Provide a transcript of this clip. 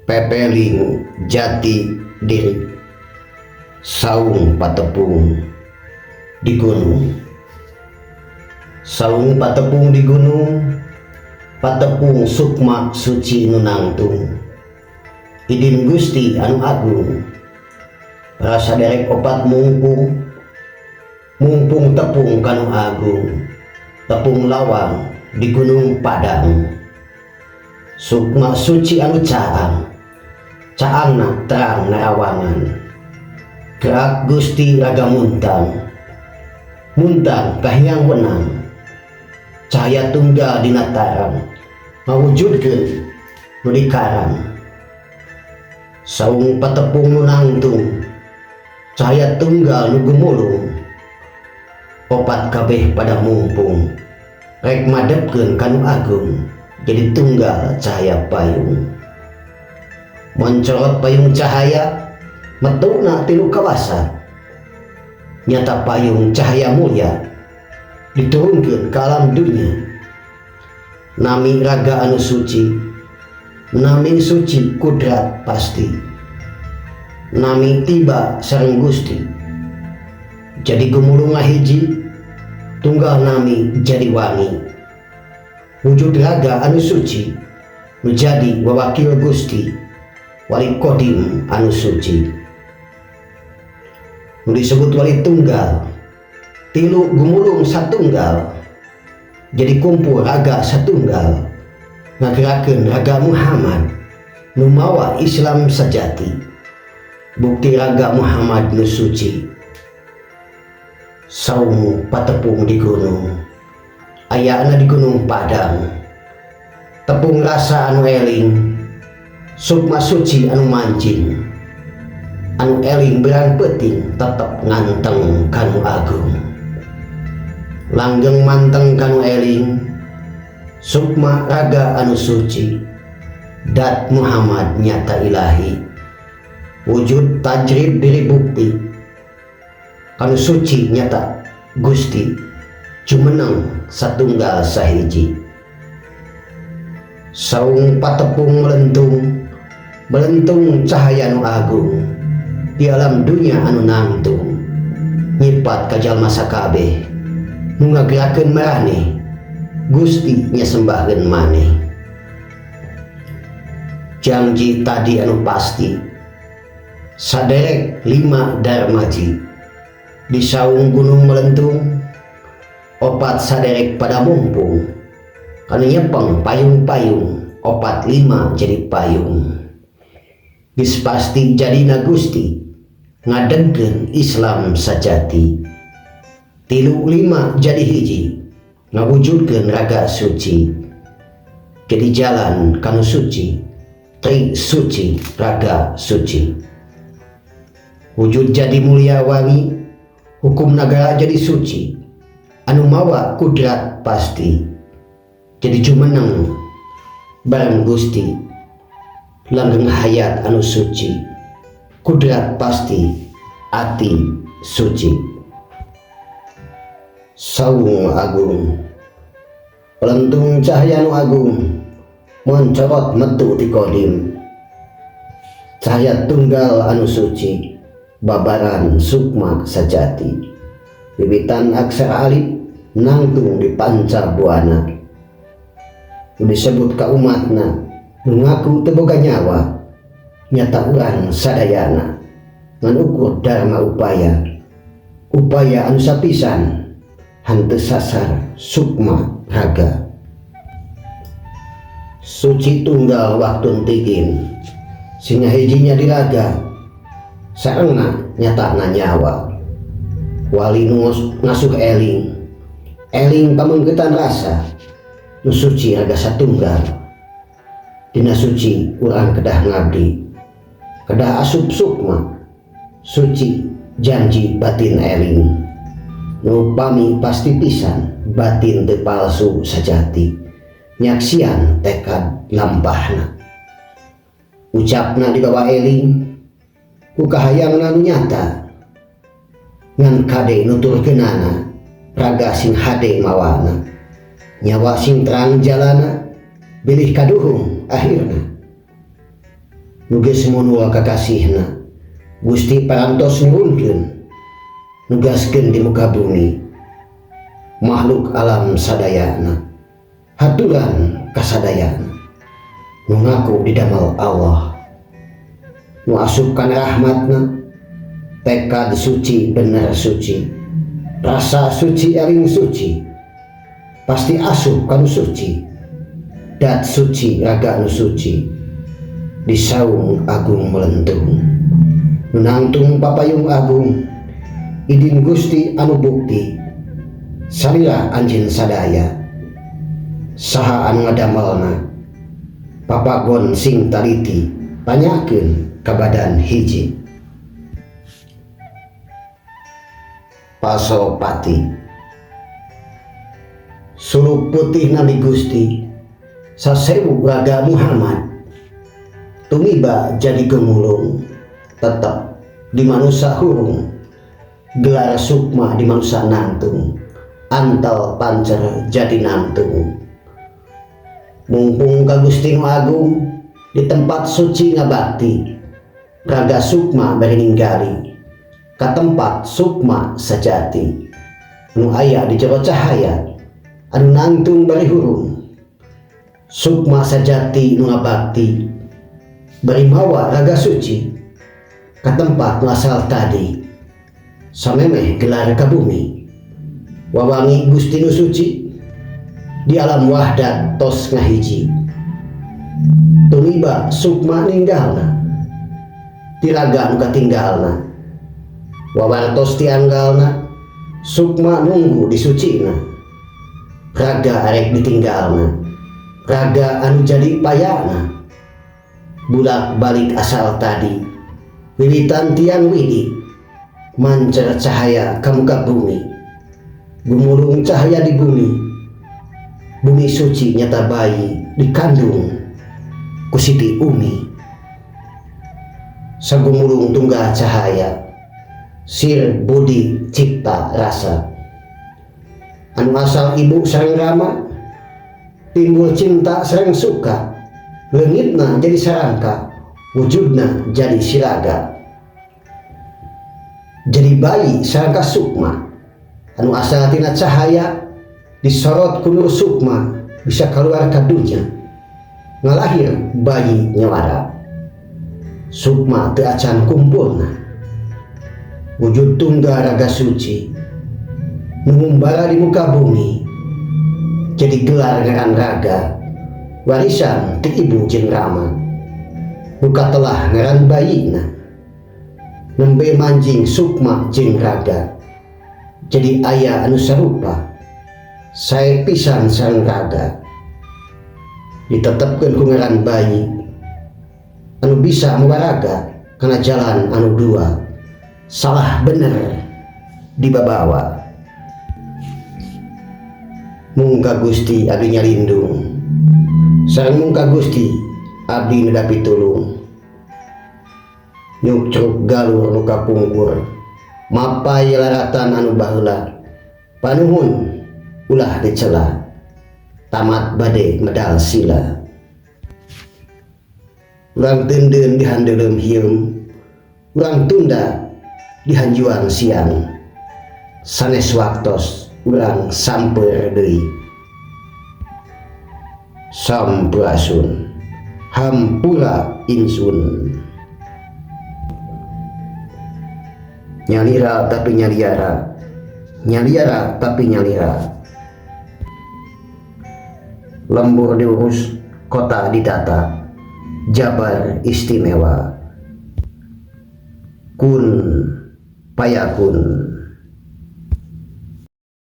Pepeling jati diri saung patepung di gunung. Saung patepung di gunung, patepung sukma suci nu nangtung idin Gusti anu agung. Rasa derek opat mungpung, mungpung tepung kanu agung, tepung lawang di Gunung Padang. Sukma suci anu caang, caangna terang narawangan. Gerak Gusti raga muntang, muntang kahiyang wenang. Cahaya tunggal dina tarang, ngawujudkeun nu dikarang. Saung patepung nu nangtung, cahaya tunggal nu gumulung. Opat kabeh pada mumpung, rek madepkeun kanu agung, jadi tunggal cahaya payung. Mencorot payung cahaya, metuna tilu kawasa. Nyata payung cahaya mulia, diturunkeun ke alam dunia. Nami raga anu suci, nami suci kudrat pasti. Nami tiba sareng Gusti, jadi gumulung ngahiji, tunggal nami jadi wangi. Wujud raga anu suci, menjadi wawakil Gusti, wali kodim anu suci. Nu disebut wali tunggal, tilu gumulung satunggal, jadi kumpul raga satunggal, ngagerakeun raga Muhammad, nu mawa Islam sejati, bukti raga Muhammad nu suci. Saung patepung di gunung, ayana di Gunung Padang. Tepung rasa anu eling, sukma suci anu mancing, anu eling berang peuting tetep nganteng kanu agung. Langgeng manteng kanu eling, sukma raga anu suci, dat Muhammad nyata ilahi, wujud tajrid diri bukti kanu suci nyata Gusti, jumeneng satunggal sahiji. Saung patepung melentung, melentung cahaya nu agung di alam dunia anu nangtung, nyipat ka jalma sakabeh nu ngagerakeun maraneh. Gusti nyasembahkeun maneh. Janji tadi anu pasti, saderek lima darmaji di saung gunung melentung. Opat saderek pada mumpung kanu nyepeng payung-payung, opat lima jadi payung. Geus pasti jadina Gusti ngadegkeun Islam sajati. Tilu lima jadi hiji, ngawujudkeun raga suci, jadi jalan kanu suci, tri suci raga suci. Wujud jadi mulia wangi, hukum nagara jadi suci, anu mawa kudrat pasti, jadi jumeneng bareng Gusti. Langgeng hayat anu suci, kudrat pasti, ati suci. Saung agung, pelentung cahaya nu agung, mencorot metu ti kodim. Cahaya tunggal anu suci, babaran sukma sajati, wiwitan aksara alif nangtung di panca buana. Nu disebut ka umatna nu ngaku teu boga nyawa, nyata urang sadayana ngan ukur dharma upaya, upaya anu sapisan henteu sasar sukma raga suci. Tunggal waktu tigin singa hijinya diraga sarengna nyatana nyawa. Wali nu ngasuh eling, eling pamengketan rasa nu suci raga satunggal. Dina suci urang kedah ngabdi, kedah asup sukma suci. Janji batin eling nu pami pasti pisan, batin teu palsu sajati, nyaksian tekad lampahna. Ucapna dibawa eling ku kahayangna nu nyata, ngan kade nuturkeunana. Raga sing hade mawana, nyawa sing terang jalana, bilih kaduhung akhirna. Nu geus munul kakasihna Gusti parantos nurunkeun nugaskeun di muka bumi makhluk alam sadayana haturan kasadayana nu ngaku didamel Allah nu asup kana rahmatna tekad suci bener suci rasa suci eling suci pasti asup kanu suci dat suci raga nu suci di saung agung melentung nu nangtung papayung agung idin Gusti anu bukti salira anjeun sadaya saha anu ngadamelna papagon sing taliti tanyakeun ka badan hiji. Pasopati suluk putih Nabi Gusti sasewu raga Muhammad tumiba jadi gemulung tetep di manusa hurung gelar sukma di manusa nantung antal pancer jadi nantung mumpung ka Gusti nu agung di tempat suci ngabakti raga sukma bari ninggali ka tempat sukma sejati nu aya di jero cahaya anu nangtung bari hurung sukma sejati nu ngabakti bari mawa raga suci ka tempat nu asal tadi samemeh gelar ka bumi wawangi Gusti nu suci di alam wahdat tos ngahiji tumiba sukma ninggalna tiraga nu katinggalna wawartos tianggalna sukma nunggu disucina raga arek ditinggalna raga anu jadi payana bulak balik asal tadi wiwitan tiang widi mancer cahaya ka muka bumi gumulung cahaya di bumi bumi suci nyata bayi dikandung ku Siti Umi sagumulung tunggal cahaya sir budi cipta rasa anu asal ibu sareng rama timbul cinta sareng suka leungitna jadi sarangka wujudna jadi siraga jadi bayi sarangka sukma anu asal tina cahaya disorot ku nur sukma bisa keluar ka dunya ngalahir bayi nyawara sukma teu acan kumpulna wujud tunggal raga suci nu ngumbara di muka bumi jadi gelar ngaran raga warisan ti ibu jeung rama nu katelah ngaran bayina nembe manjing sukma jeung raga jadi aya anu sarupa sae pisan sareng raga ditetepkeun ku ngaran bayi anu bisa mawaraga kana jalan anu dua salah bener dibabawa mung ka Gusti abdi nyalindung sareng mung ka Gusti abdi neda pitulung nyukcruk galur nu kapungkur mapay laratan anu baheula panuhun ulah dicela tamat bade medal sila urang teundeun di handeuleum hieum urang tunda di hanjuang siang sanes waktos urang samper deui sampurasun hampura insun nyalira tapi nyaliara nyaliara tapi nyalira lembur diurus kota ditata Jabar istimewa kun payakun.